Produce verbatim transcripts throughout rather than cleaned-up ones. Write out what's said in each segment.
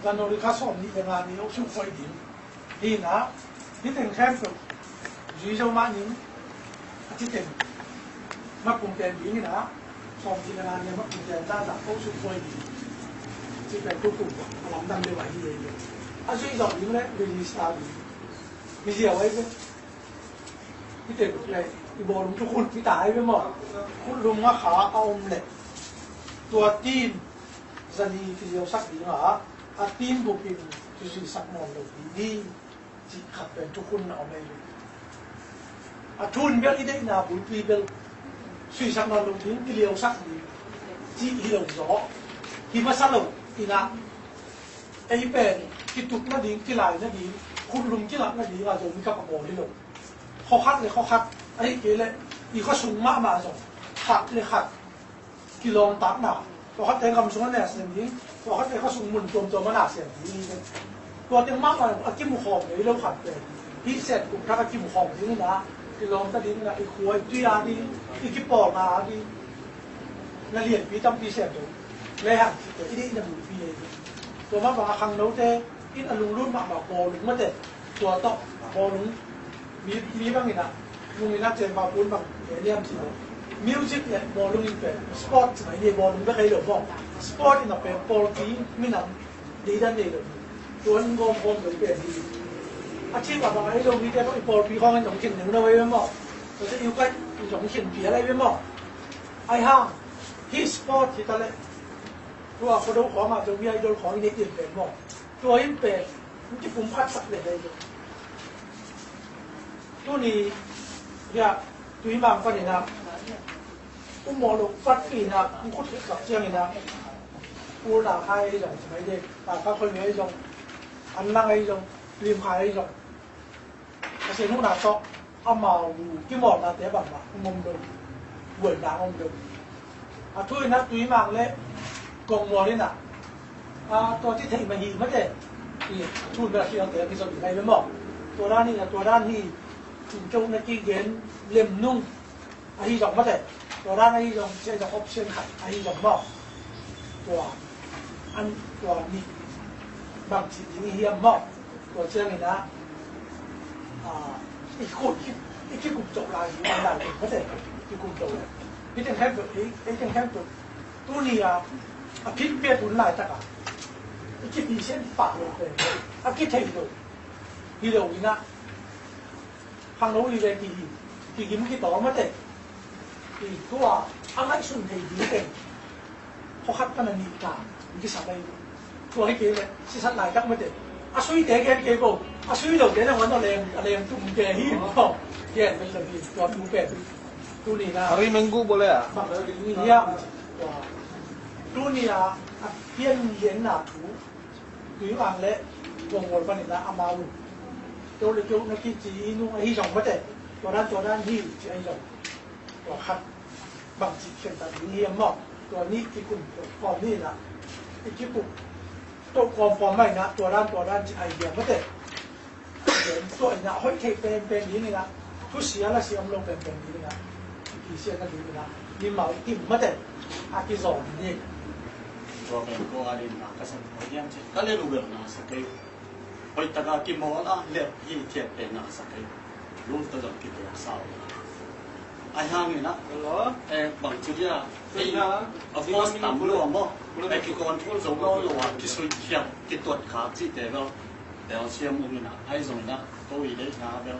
January kha sawm nih le nga ni a sungsuai ding hi in ah, hih teng khempeuh zui zo mah ning, a ci teng mapung pen ding in ah, sawm nih le nga ni a mapung pen zahzah ko sungsuai ding. Ci pen tukum a lamdang deuh ahi ei ve. A zui zawh ding le release ta ding. Mi ziau ahi ve. Hih teng le i bawlung thukhun hi ta ahi ve maw? Khutlum ngakha a om le tua team zali kiliausak ding a, a team bupin kisuisak nawn lo ding hi, cih khat pen thukhun na om ahi ve. A thun bel i deihna bulpi bel suisak nawn lo ding, kiliausak ding cih hi lo zaw. Hi masa lo in ah, ei pen kitup nading, kilai nading, khutlum kilak nading a Zomi Cup a bawl hi lo. Khua khat le khua khat, ahih kei leh i khua sung mahmah zong khat le khat kilawmtatna, tua khatte gam sung a na siam ding, tua khatte khua sung mun tuamtuam a na siam ding hi. Tua teng mahmah a kimu khawm ngei lo khat pen hih Sen kum thak a kimu khawm ding in ah, kilawmta ding in ah, i khua i tui a ding, i kipawlna a ding, na lianpi tampi sem lo lehang cihte i deihna bulpi ahi hi. Tua mah bangah khangnote in a lunglut mahmah bawlung mate, tua tawh bawlung mi, mi bangin ah, nungin ah Cen Pau Pun bang e niam ci lo. Music le bawlung in pen sport ci mai ni, bawlung bek ahi lo maw? Sport in a pen pawlpi minam deidan nei lo. Tua in gawm gawm lo pen hi. A cih a bang ahi lo mite tawh i pawlpi khawng in zong khin neu no ahi ve maw? Tua teh i ukai in zong khin pial ahi ve maw? Ahi hang hih sport hi ta leh tua Khuado khawngah Zomi Idol khawng i neih ding pen maw? Tua in pen in kipumkhatsak le dei lo. Tuni hiah Tuimang panin ah um mawh lo, patpi in ah um khut khit kap ciangin ah, Pu Tau Khai ahi zong ci mai dek, Tau Khai Khoi Mei ahi zong, An Lang ahi zong, Lim Khai ahi zong, a sian huna tawh amau kimawlnate bangmah um om lo, buaina om lo. A thu in ah Tuimang le Kong Mual in ah, a, tua ci theih mah hi mate. I thu in bel a khiangte a kizom hi ngai ve maw? Tua dan hi in ah, tua dan hi, in tua na kigen lem nung ahi zong mate. Tua dan ahi zong, cia zong option khat ahi zong maw? Tua an, tua nih bangci ding hiam maw? Tua ciangin ah, ah, i kut, i, i kikup cawh lai, i lai mate, i kikup cawh lai. Hih teng khempeuh, ei, ei teng khempeuh tuni a, a phit piat hun laitak a, i kipisian pah lo pen, a kithei lo hi lo in ah, khangno hi ve kihi, kigim kitawng mate. I tua a ngaihsun thei ding teng, khua khat pan a nih ta, i kisam ahi. Tua hi kei leh sisat laitak mate. A suite gen kei bo, a sui lote le huan a leng, a leng tum kei hi maw? Gen mate hi, tua tu pen. Tuni na. Hari menggu boleh ah? Bang hi hiam? Tua. Tuni a, a pian lianna thu. Tuimang le Kong Mual panin ah amau keu le keu na kici nung ahi zong mate, tua dan tua dan hi ci ahi zong, tua khat bangci khen ta ding hiam maw? Tua nih kikum kawm ni in ah, i kikum to kawm kawm mah in ah, tua dan tua dan ci ahi hiam mate. Tua in ah hoih theih penpen ding in ah, thusia lasia om lo penpen ding in ah, kisiatna ding in ah, mimal kim mate a kizawm ni. Tua pen ko a ding na ka sak hoih hiam ci ka le lu bel na sak kei. Hoih taka kimawl a lep hi thiat pen na sak kei. Lu ta zong kituak sau. Ahi hangin ah, eh, bang ci dia, eh, of course, tam lua maw. Eh, ki control zo nawn lo a, kisui khiat, kituat khak cihte bel telsiam um in ah, ahi zongin ah, ko i deihna bel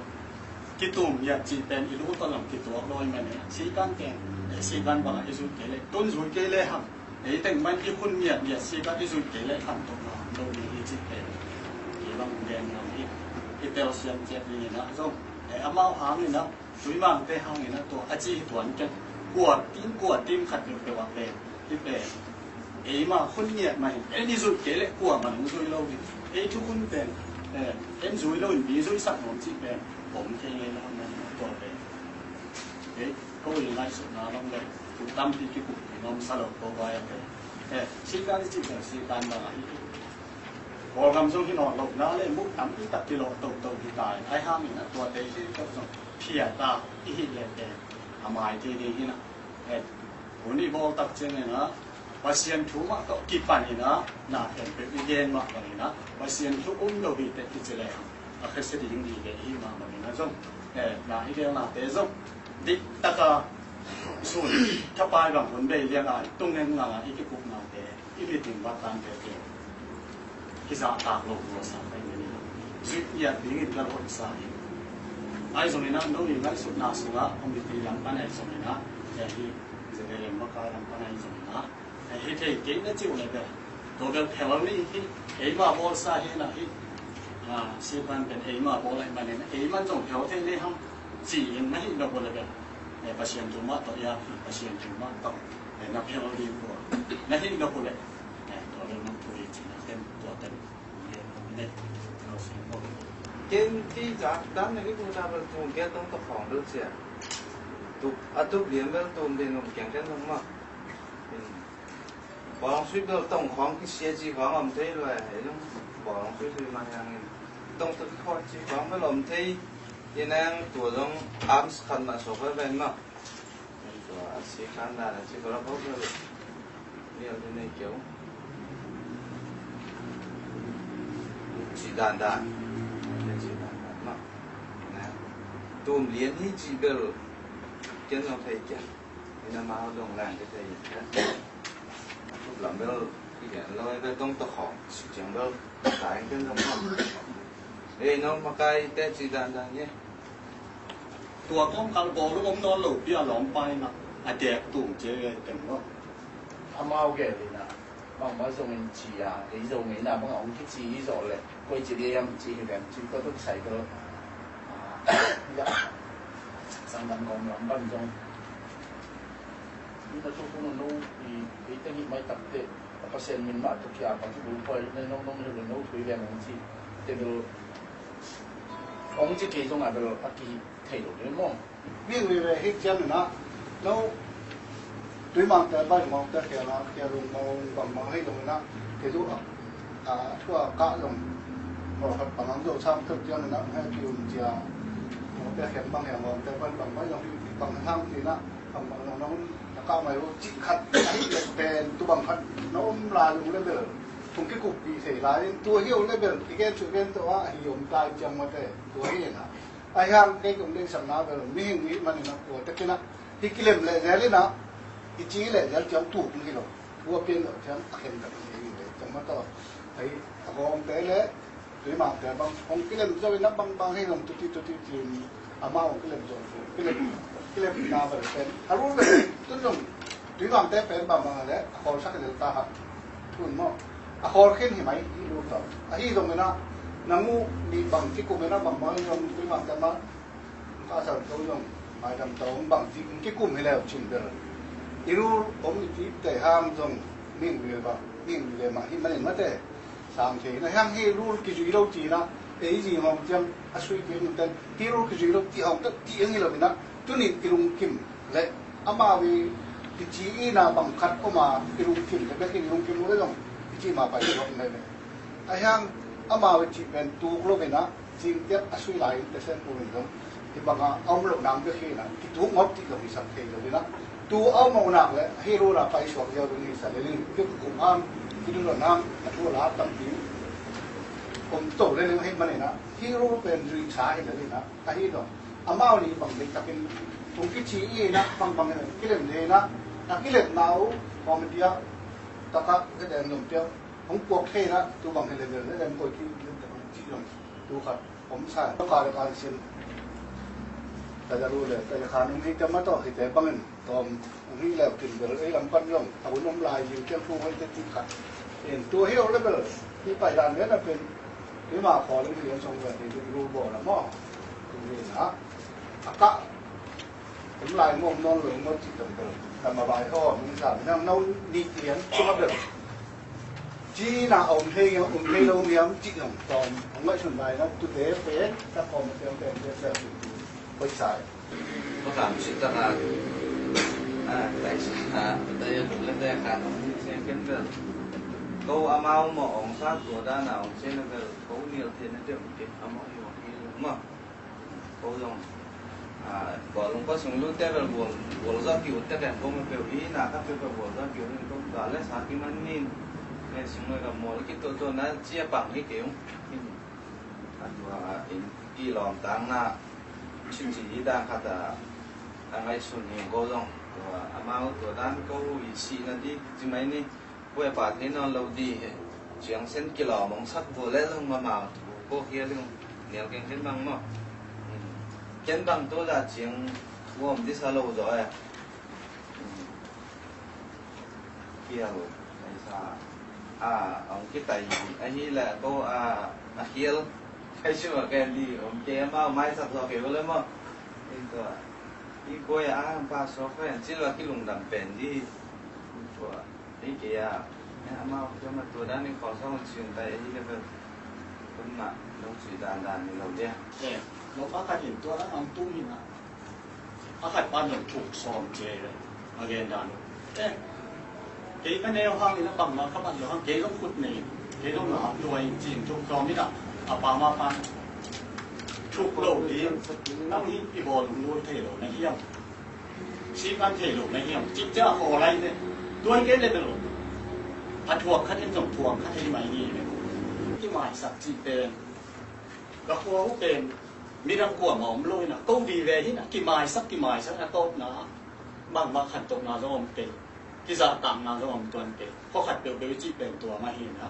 kitum hiat cih pen i lu tawh zong kituak dawi mah in ah, sikan pen, eh, sikan bangah i zuih kei leh, tun zuih kei lehang, ei teng mah in i khun miat miat sikan i zuih kei leh khantohna om lo ding hi cih pen i bang gen ngam hi. I telsiam ciat ding in ah zong, eh, amau hangin ah, Tuimangte hangin ah tua a ci hi tuan kei. Kua team, kua team khat peuhpeuh ah pen, hih pen, eima khun ngiat mah hi. En i zuih kei leh kuamah in hong zuih lo ding. Ei thukhun pen, eh, en zuih lo in mi zuihsak nuam cih pen om thei ngei lo mah hi tua pen. Ei, ko i ngaihsutna bang leh, tu tampi kikum hi nuam sa lo ko vai a pen. Eh, sikan i cih pen sikan bang ahi. Kawlgam zong hi nawn lo na leh, mu tampi tak kilawh toto hi ta in. Ahi hangin ah tuate hi tawh zong phiat a i hih leh pen a mai thei ding hi na. Eh, hun i bawl tak ciangin ah, Pasian thu mah tawh kipan in ah, na khempeuh i gen mah bangin ah, Pasian thu um lo hi teh kici leh a khese ding hi ve. Ahih mah bangin ah zong, eh, na i gelnate zong diktak a sun thapai bang hun bei liang a, tung ngen ngang a i kikupnate, i miting vatante teng kizahtak lo buasa pai ngen in ah, zuih ngiat dingin ka hoihsa hi. Ahi zongin ah, no i ngaihsutna sungah committee lam pan ahi zongin ah, eh, hi Z A M makai lam pan ahi zongin ah, eh, hi thei kei na ci uh leh bel, tua bel phel ni hi, eima bawlsa hi na hi. Ah, sipan pen eima bawl ahih manin, eiman zong phel thei ni hang ci-in na hih nop uh leh bel, eh, Pasian thu mah tawh i ap hi, Pasian thu mah tawh, eh, na phel ding uh a na hih nop uh leh, eh, tua bel nong thu hi ci-in ah, ken tua ken, eh, ne, no sing ko. Ken ki za dan ne ki ku za bel tu kia tong to khong bel cia. Tu, a tu lian bel tu bin nong kiang ken nong ma. Bawlung sui bel tong khawng kisia ci khawng om thei lua, hei zong bawlung sui sui mah hiangin tong tuk khawng ci khawng bel om thei. Inang tua zong arms khan mah sawk ven mah. Tua a si khan dan a ci khawng bel nial di nei keu. Ci dan dan. Ci dan dan mah. Tum lian hi ci bel ken zong thei kia. Ina mau dong lang ke thei. Lam bel i gen lo, i bel tong to khawng si ciang bel. Kai ken dong khawng. Ei, no makai te ci dan dan ye. Tua kawmkal bawlung om nawn lo pi a lawm pai na a dek tung cia ve teng lo. Amau gen ina. Bangmah zongin ci a, ei zongin a bang a hong kici i zawh leh koi ci liam ci hi ven ci tua tuk sai tua. Ah, ya. Sangdam kong lam ban zong. Ina tuk kong no i, i teng hi mai tak te. A Pasian min mah tuk kia pa tu du koi, na nong nong hi lo no tui ven hong ci. Te bel hong ci kei zong a bel a ki thei lo ni maw. Mihing vive hi ciang inah, no, Tuimangte, Baimawngte khia na, khia lungmawng bangmawng hei zong inah, kei zu a, a, thu a kah zong, mawh khat bang ang zo sam theuh ciang inah, hei ki um cia, mawngte khem bang hei mawngte ban bang mai zong hi bang hang ci inah, bang bang zong nong, na kah mai lo cih khat, a hi leh pen, tu bang khat, na um lai lung le bel, tung kikup pi thei lai, tu hi um le bel, i gen su gen to a, hi um tai ciang mawte, tu hi inah. Ahi hang kei kong deihsakna bel mihing i hih manin a kua tekin ah hih kilem lehzel in ah i ci lehzel ciang tuk hi lo. Tua pian loh ciang a khen tak hi hi leh ciang mah tawh. Ahi a gawmte le Tuimangte bang hong kilem zo in ah bangbang hi zong tuti tuti ci-in amau hong kilem zo. Kilem, kilemna bel pen a rul bel tun zong Tuimangte pen bangbang le a khawlsak lel ta hak. Tun maw? A khawl khin hi mai i lut tawh. Ahi zongin ah nang uh nih bang kikum in ah bangbang hi zong Tuimangte mah ka san to zong maidam to bang kikum hi leu cin bel. I rul om i tip te hang zong ning bel bang, ning bel mah hi manin mate. Sang thei na hiang hi rul kizui lo ci-in ah ei zi hong ciang a sui kei nung ten hi rul kizui lo ti hong tat ti ang hi lo in ah tunin i lungkim le amau i kici ina bang khat om a i lungkim le bek i lungkim lo le zong i ci ma pai lo le le. Ahi hang amau i cih pen tuk lo in ah cingtiak a sui lai in tesen pu in zong hi bang a a om lo nang bek hi in ah kituk ngawt ti lo hi sak thei lo in ah tu a om lo nak le hi lo la pai suak ziau ding hi sa le ling ki kum ham ki du lo nam a thu la tampi om to le ling hi man in ah hi lo pen zui sa hi lo in ah Ahi zong amau nih bang deih takin hong kici i na bangbang in kilem thei na a kilemna uh committee ah takah ka den zong piang hong puak thei na tu bang hi le bel na den koi ki lim tak hong ci zong tu khat om sa ka le kan sin ka za lu le ka za khan hong hi te ma tawh hi te bangin Tawm hong hi leu kin bel ei lam pan zong a hun om lai zing kiang thu hoih te ti khat. In tua hi lo le bel hi pai dan ve na pen hi ma khawl in hi lian song ve hi lu bawl a maw. Tu hi na a kah om lai maw om nawn lo maw cih tawh bel tam a vai haw min sa min hang no nih lian tua bel. Ci na om thei ngiam om thei lo ngiam cih zong tawm hong ngaihsun lai na tute pen ka kawm a tiang pen pen bel hoih sa. Makam cih takah, ah, taisa, taia tung le taia khan hong siang ken bel. Ko amau maw hong sa tua dan a hong siang na bel, ko nial thei na deuh kei amau hi hong hi lo maw. Ko zong Bawlung kua sung lute bel bawl, bawl zawh ki ut te ken kong peuh hi na, ka peuh peuh bawl zawh ki ut in kong ka le sa ki man nin. Sung le ka mawl ki tuah tuah na cia pang hi kei ung. A tua in ki lawm tang na chin ci hi dan khat a, a ngaihsun hi ko zong. Tua amau tua dan ko i sih na di ci mai ni. Kue pa thei nawn lo di hi. Ciang sen kilawm hong sak vua le zong mamau thu ko hial ding nial keng ken bang maw? Ken bang tu dah ciang thu om disa lo zaw e. Hial aisa a hong kitai ahi le ko a hial kai sima ken di om ke amau maisak zaw ke vua le maw? Tua i kue a hang pa suak pen cil a kilungdam pen di. Tua Ei kei a, amau kei ma tua dan in khuang sawng ciun tai ei level. Kun mah nong cui dan dan ni lo dia. Eh, lo pa khat in tua dan ang tu hi na. A khat pa nong thuk sawm cia le. A gen dan. Eh, kei ka neu hang in a bang ma ka ban lo hang kei zong kut nei. Kei zong na hap lua in cin thuk sawm in a. A pa ma pan. Thuk lo di. Nang hi i bawl lung lua thei lo na hiam. Sikan thei lo na hiam cik cia a khaw lai te. Tuan kei le belo. A thuak khat in zong thuak khat hei mai ni le. Kimaisak cih pen ka khua uh pen midang kuamah om lo hi na ko vive hi na kimaisak kimaisak a tawpna bangmah khantohna zong om kei. Kizahtakna zong om tuan kei. Khuakhat peuhpeuh i cih pen tua mah hi na.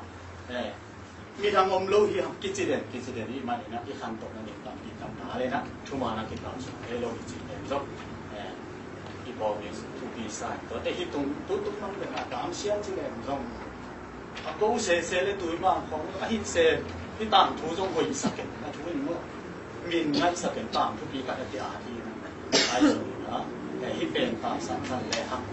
Eh, midang om lo hi hang kici den kici den i mah hi na i khantohna ding tampi tam na le na thuman a kikal sung thei lo i cih pen zong. Eh, i pawng i thupi sa in tuate hi tung tutung mang den a tam siam ci den zong. A ko sese le tui mang khong a hih se hi tangthu zong hoihsak in a thu in maw. Min ngaihsak in tangthupi khat a kia hi na. Ai zong na. Eh, hi pen ta sang sang le hang.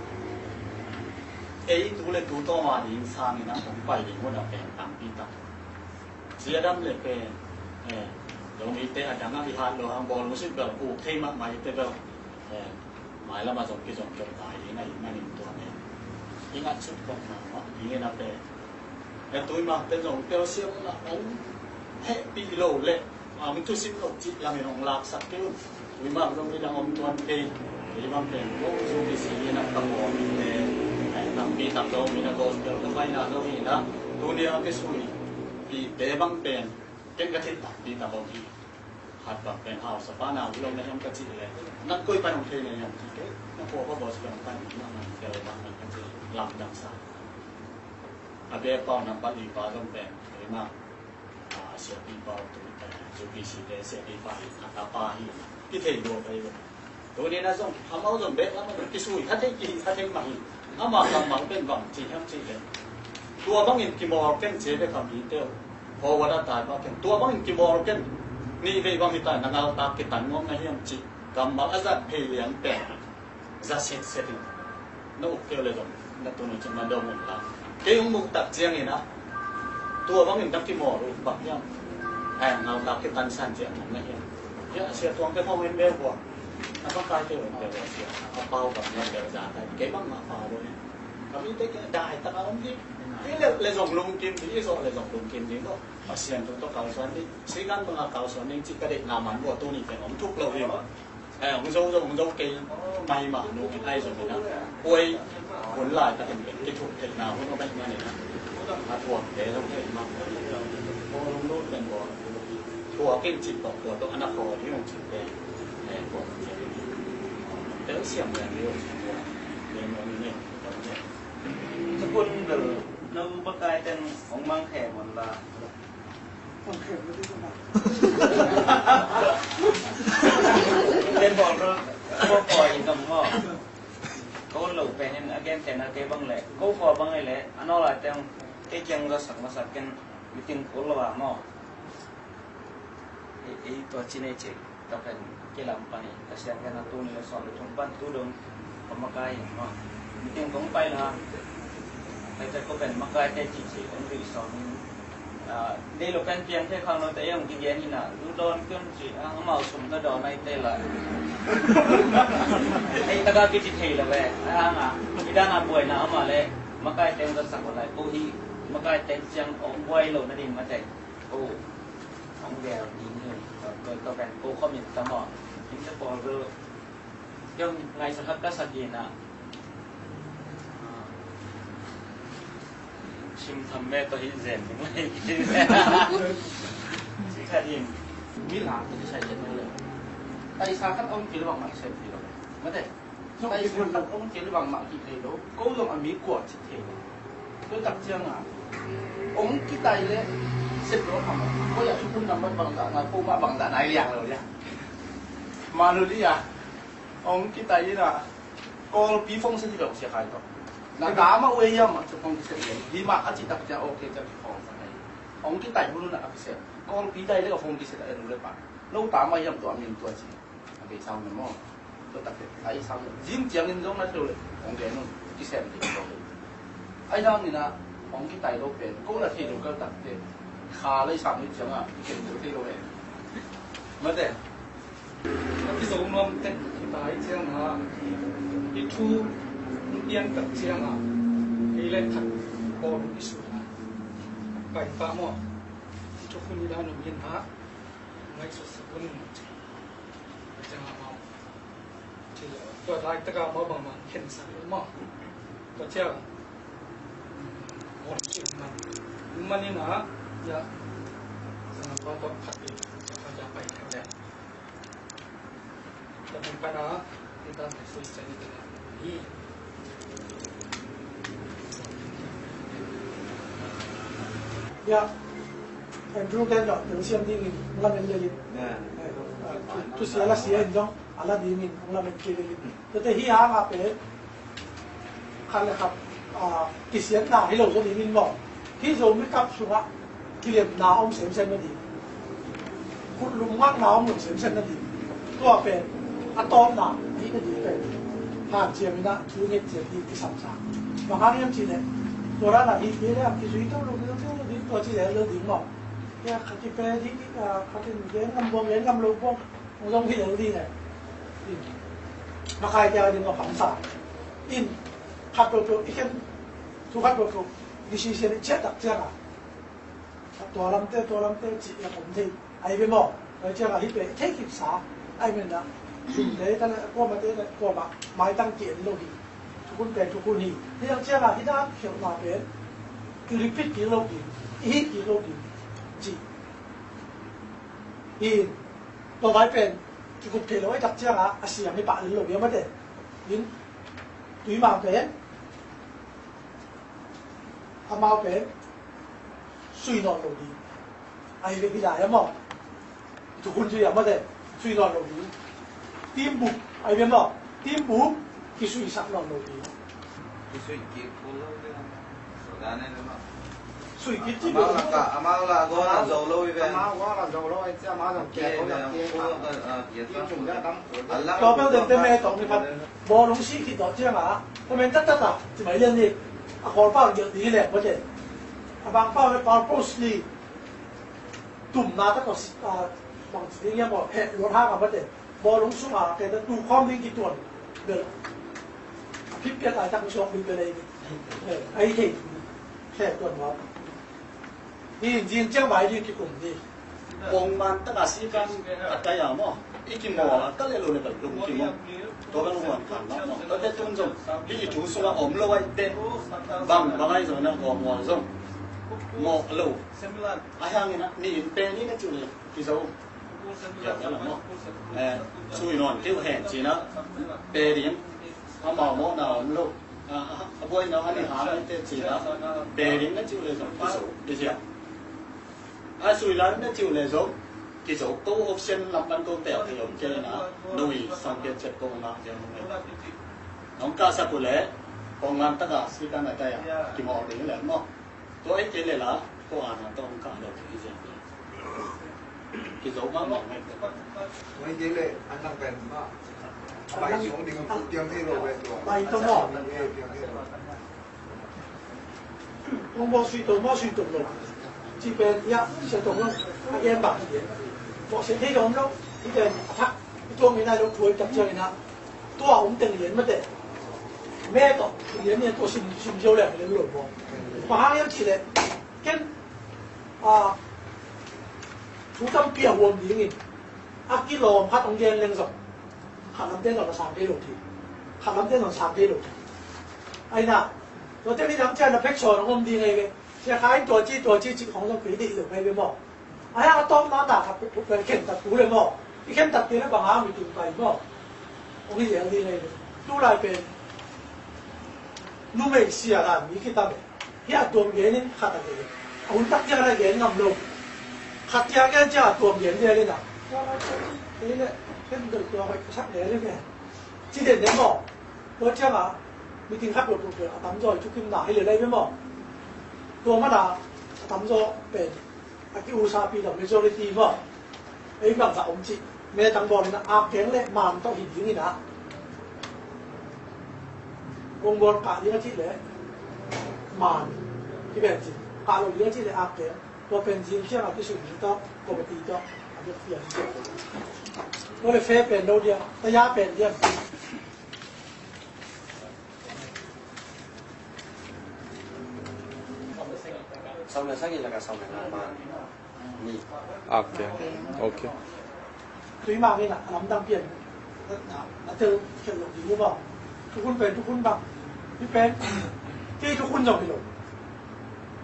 Ei tu le tu tawma ding sangin a hong pai ding hun a pen tampi tak. Sia dam le pen, eh, Zomite a dang a i hat lo hang bawl musit bel kuk thei mahmah ite bel, eh, mailam a zong kizong keu tai ding a i manin tua pen. I ngat suk kong na mah ding in a pen. Eh, tui mah pen zong tel siam la ong hehpih lo le. A, mi thusim lo cih lamin hong laksak kei un. Ui mang zong midang om tuan kei. Kei bang pen ko zu kisi hi na ka pawm in te. Ai, tampi tak lo mi na gospel ka paina lo hi na. Tuni a kisui pite bang pen ken ka thil tampi tak om hi. Khat bang pen hausa pa na lo na hiam ka cih le. Nang koi pan hong thei na hiam cih kei. Na pawm pa gospel pan na na tel bang na ka cih lamdang sa. A be pau na pa li pa zong pen kei mang. A, siapi pau tu, eh, zu kisi te siapi pa hi a tapa hi. Kithei lua pai lo. Tuni na zong amau zong bek lam a zong kisui kha thei kihi kha thei mah hi. Ama kammal pen bang ci hiam cih le. Tua bangin kimawl ken cia bek a mite uh. Forward a tai bak ken tua bangin kimawl ken. Nih vei bang hi ta na ngaltak kitan nuam na hiam cih kammal a zat phei lian pen. Za set set in na uk keu le zong na tun uh cin na dong un la. Kei hong muh tak ciangin a tua bangin na kimawl uh bang hiam. Ai ngal tak kitan san ciang na hiam. Hia sia tuang te mong en ve hua. Na bang kai keu en ve hua sia. A pau bang hiam ve za kai kei bang ma pau lo ni. Kami te kei dai tak a om di. Kei le le zong lungkim di i zong le zong lungkim di lo. Pasian tung to kau suan di. Sikan bang a kau suan ding ci ka dei na man bo tu ni kei om thuk lo hi. Eh, hong zo zong hong zo kei mai mah nung in ai zong in a. Puai hun lai takin pen kithuk theihna hun a baih man in a. A thuak te zong theih mah. Ko lung lut pen ko. Thuak in cip tok ko tok an a khaw ding hong cip pen. Eh, ko tel siam pen ding hong cip pen. Pen hong in eh. Tukun bel na upa kai ten hong mang khe mon la. Ken bawl ro ko ko in dong maw. Ko lo pen in a gen ken a kei bang le ko ko bang le a naw lai teng kei kiang za sak ma sak ken meeting ko lo a maw. Ei tua ci nei cek. Ka pen kilam pan hi ka siang hian a tu ni le sawm le thum pan tu dong ka makai hi ma. Meeting kong pai la. Ka tek ko pen makai te ci ci ong ri sawm in. Nei lo pen piang te khang lo te ong ki gen hi na. Tu don ken ci a amau sum ta don ai te la. Ei ta ka ki ci thei lo ve. A nga. Ki dan a buai na ama le. Makai te ong ta sak ko lai ko hi. Makai te siang ong buai lo na ding ma te. Oh. Tua pen ko comment ta maw. Inn te pawl bel kiang ngaihsut khat ka sak in ah. Sim tham me tawh hi zen ding lei. Ci khat in. Mi la tawh kisai zen lo le. Taisa khat a om kil bangmah kisem thei lo. Mate. Taisa khat a om kil bangmah kithei lo. Ko zong a mi kua ci thei lo. Tua tak ciang a ong kitai le sep lo ham. Ko ya sukun nambat bangzah nai, ko mah bangzah nai liang lo ya. Maluli a ong kitai in ah Kawlpi phone sia ci lo sia khai tawh. Na dam a uei hiam a ci phone kisep lian. Hi mah a ci tak ciang okay ciang kikhawng sa ngai. Ong kitai hun un ah a kisep. Kawlpi dai le ka phone kisep a en u le pa. Lo ta mah hiam tua min tua ci. A bei sau na maw. Tua tak te ai sau na. Zing ciangin zong na theu le ong gen un. Kisem ding zong le. Ai dang in ah ong kitai lo pen ko na thei lo kal tak te. Kha lai sam ni ciang ah i ken lo thei lo he. Mate. A kizo nuam tek hita hi ciang a, i thu hong pian tak ciang a, kei le khat bawl hong kisui a, pai pah maw? I thu hun i dan om hi a, ngaihsut sak un ci. Ciang a maw? Ci le, tua dai tak a maw bangmah khen sak maw? Tua ciang, bawl hong kisui man. Man in a, ya, ciang a tua tua khat in, tua tua pai khat le. Ya, Andrew ten lo, telsiam dingin lamen lelin. Tusia la sia in zong a la dingin lamen kei lelin. Tua te hi hang a pen khat le khat, ah, kisiatna hi lo zaw dingin maw? Hih Zomi kap sungah kilemna om semsem na ding, khutlum ngakna om lo semsem na ding. Tua pen a tawpna hi na ding pen hanciam in ah thu nget ciat ding kisam sa. Bang hang hiam cih leh tua dan ah hih pi le a kizui to lo, kizui to lo ding, tua ci lel lo ding maw? Khat kipe ding, ah, khat in gen ngam buang, gen ngam lo buang. Hong zong hi lel ding e. Makai tia ding a pangsa in khat peuhpeuh i khen thu khat peuhpeuh decision i ciah tak ciang a tua lamte, tua lamte cih a om thei. Ai ve maw? Ai ciang a hi pe i thei kipsa ai men a sumte ta le kuamate le kuamah maitang ki en lo hi. Thukhun pen thukhun hi. Hi ang ciang a hi dan khialhna pen i repeat kik lo ding, i hih kik lo ding ci hi. Tua vai pen kikup thei lo, a i tak ciang a a siam hi pah lel lo, hiam mate. In tuimang pen amau pen sui nawn lo ding. Ai ve hi lai a maw? Thukhun sui a mate sui nawn lo ding. Team book ai ve maw? Team book kisui sak nawn lo ding. Kisui kik lo ding. Sui kit ci amau la ka, amau la go la zo lo i ve. Amau go la zo lo i ci amau zong kik ko zong kik. Tua bel den te me tawh ni khat bawlung si kit tawh ciang a comment taktak a ci mai lian ni. A kawlpa gelh ding hi leng mate. A bangpa ve purposely tumna tak tawh bang ci ding hiam maw, heh luat hang a mate. Bawlung sungah kei ta tu khawm ding kituan bel a phiphiat laitak mi suak ding bel ei ding. Ei thei ding. Khe tuan ngawk. Hi zing ciang vai ding kikum ding. Pongman taka sikan a kai a maw, i kimawl a ka le lo le bel lung kimawl. Tua bel huan khan maw maw. Tua te tun zong hi i thu sungah om lo ai te. Bang bang ai zong na gawm mual zong mawh lo. A hiangin a ni in pen i na cu le kizo. Sui nawn kei uh hen cina pe ding. Amau mawhna om lo. A buaina a ni hang te cina pe ding na ciu le zong kizo. Kiziak a sui lai na ciu le zong kizo. Ko option lam pan ko tel thei om kei na. Nui sang piat chet ko ngak ziang om. Nong ka sa ku le kong man taka si ka na ta ya kimawl ding le maw. Tua i kei le la ko ana tawh hong kah lo i ziang. Kizo mahmah ngai. Tua i kei le an nang pen mah bai zong ding tiang thei lo ve tua. Bai tawh maw? Tiang thei lo. Hong bawl sui to maw sui to lo. Ci pen ya sia to lo. A gen bang ci gen. Bawl sia thei lo om lo. I pen a thak i tuang i nai lo tua i tak ciang i na. Tua om teng lian mate. Me tawh lian ni a tua sim sim ziau leng lian lo maw. Bang hang hiam cih leh ken a Thu tampi a huam dingin a kilawm khat hong gen leng zong, khat lamte zong a sang kei lo thei. Khat lamte zong sang kei lo thei. Aina, tuate ni dang cian a phek sawn hong om ding ahi ve. Sia kha in tua ci, tua ci, ci hong zong kei deih lo ngai ve maw? Ahi a tawpna ta khat pek pek khen tak tu le maw? I khen tak ti le bang a mi tung pai maw? Hong hi zel ding ahi ve. Tu lai pen numei sia dan mi kitam e. Hi a tuam gen in khat a gen. A hun tak ciang a gen ngam lo. Khat ciang gen ciang a tuam gen zel in a. Tua lai pen, ei le, ken doi tua hoih ka sak zel in e. Ci den den maw. Tua ciang a, meeting khat lo tuk a tam zaw i thukimna hi le lai ve maw. Tua man a, a tam zaw pen. A ki usapi lo majority maw. Ei bangzah om cih. Metang bawl in a ak keng le man tawh hi ding in a. Kong bawl kah ding a cih le man. Ki pen cih. Kah lo ding a cih le ak keng. Tua pen zing ciang a ki sum ding tawh. Committee tawh. A bek fia. Tua le fe pen lo dia. Taya pen dia. Sau le sagih le ka sau le nga man. Ni. Ok. Ok. Tui mang in a lamdang pian. A tel khen lo ding uh bang. Thukhun pen thukhun bang. Hi pen. Kei thukhun zong hi lo.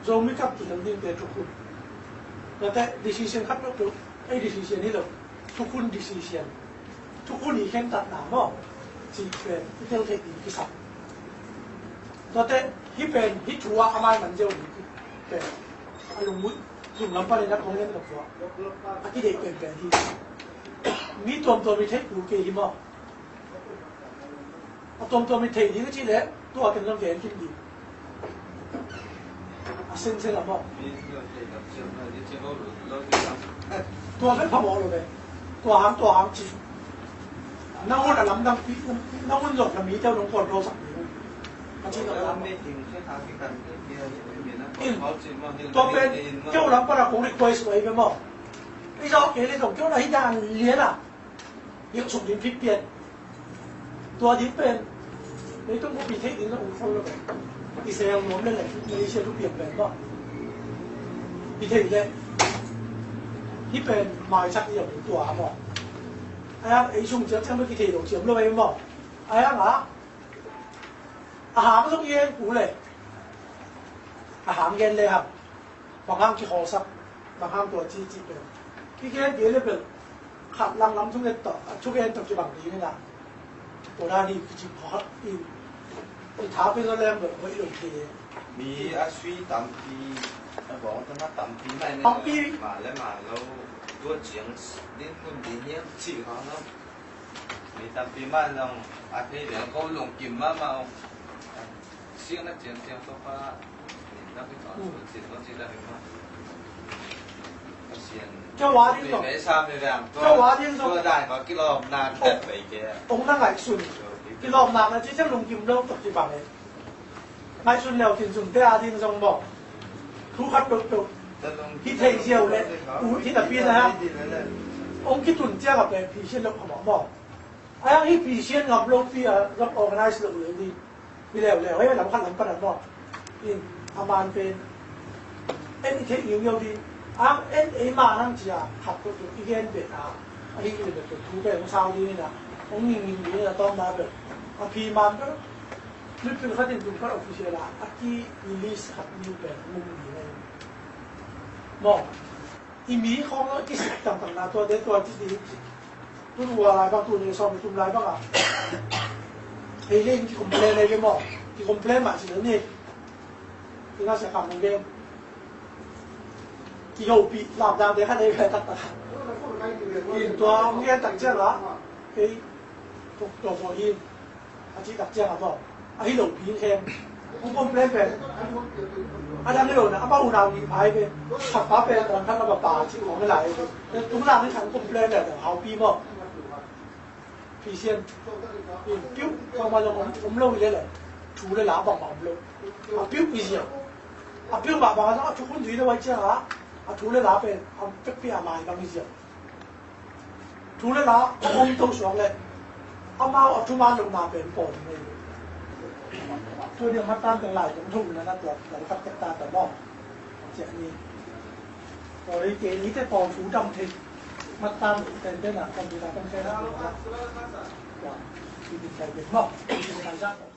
Zomi kap kihel ding te thukhun. Tua te decision khat lo tu. Ei decision hi lo. Thukhun decision. Thukhun i khentatna maw. Cih pen i tel theih ding kisam. Tuate hih pen hih thu ah a maiman zeu ding pen a lungmut lunglam panin a kong len lok tua a kideih penpen hi. Mi tuamtuam i theih kul kei hi maw? A tuamtuam i theih ding a cih leh tua ken zong gen kim ding. A sensen a maw? Tua pen phamawh lo ve. Tua hang tua hang ci. Na hun a lamdang pi, na hun zong na mite nong control sak ding. A ci lo lam. In. Tua pen keu lam para kong request lo ei ve maw? I zong kei le zong keu na hi dan lian a. Hilh suk ding phit pian. Tua ding pen leitung khuapi theih ding na um khol lo pen. I sel nuam le le Malaysia tu pian pen maw? I theih le hi pen maisak i lo tua maw? A yang ei sung ciang ciang bek i thei lo ciam lo ei maw? A yang a a hang zong i en ku le a hang gen le hang. Bang hang kikhawlsak, bang hang tua ci ci pen. Kigen kei le bel khat lang lam thungen tawh, a thugen tawh kibang ding hi na. Tua dan hi kici phawt in. I tha pen lo lem bel hoih lo thei. Mi a sui tampi, a bawng tawh na tampi mai ne. Tampi. Ma le ma lo, tua ciang din mun din hiam ci hang lo. Mi tampi mah zong a thei leng ko lungkim mahmah ung. Siang na ciangciang tawh pa. Keu a ding zong, keu a ding zong, ong na ngaihsun. Kilawmna na ci ciang lungkim lo tok ci bang e. Ngaihsun leu khin sunte a ding zong maw? Thu khat peuhpeuh hi thei ziau le, u hi napi na hang hong kitun ciang a pen phisian lo kha maw maw? A hang hi phisian ngam lopi a zong organize lo le ding. Hi leuleu hei lam khat lam pan a maw? In a man pen en i theih ngiungeu ding. A hang en ei man hang cia khat peuhpeuh i gen pen a, a hi le peuhpeuh thu pen hong sau ding in a, hong ngingngi ding in a tawmna peuh a phi man peuh. Mipil khat in tum khat official a, a ki list khat mi pen mum ding a hi. Maw? I mi khawng a kisik tangtang na tuate tua ci ti hi ci. Tun ua lai bang tun i sawm i tum lai bang a. Hei le in ki complain le maw? Ki complain mah ci lo ni. Ki na sia kam nong gen. Ki hopih lamdangte khat ei ve taktak. Ki tua hong gen tak ciang a. Hei. Tuk tua tua hi. A cih tak ciang a tawh a hi lo pi khem. Hong complain pen a dang hi lo na, a pa unau nih phai pen khat pa pen kong khat na pa pa cih kong hi lai. Tung lang hi khan complain le hau pi maw? Pi sian. Piu kong ma zong om lo hi le le. Thu le la bang bang om lo. A piu pi sian. A piu bang bang a zong a thu khun zui le wai ciang a, a thu le la pen a pek pi a mai bang hi sian. Thu le la a om to suak le amau a thuman lohna pen pawl ding ei. Tua dia matan teng lai tong tho na na tua tua khat tek ta ta maw? Ciah ni. Rồi kể ý cái bầu phủ trong thì mắt tam cái tên là con gì là con xe đó. Rồi, thì mình cài việc mốc, thì mình cài giáp.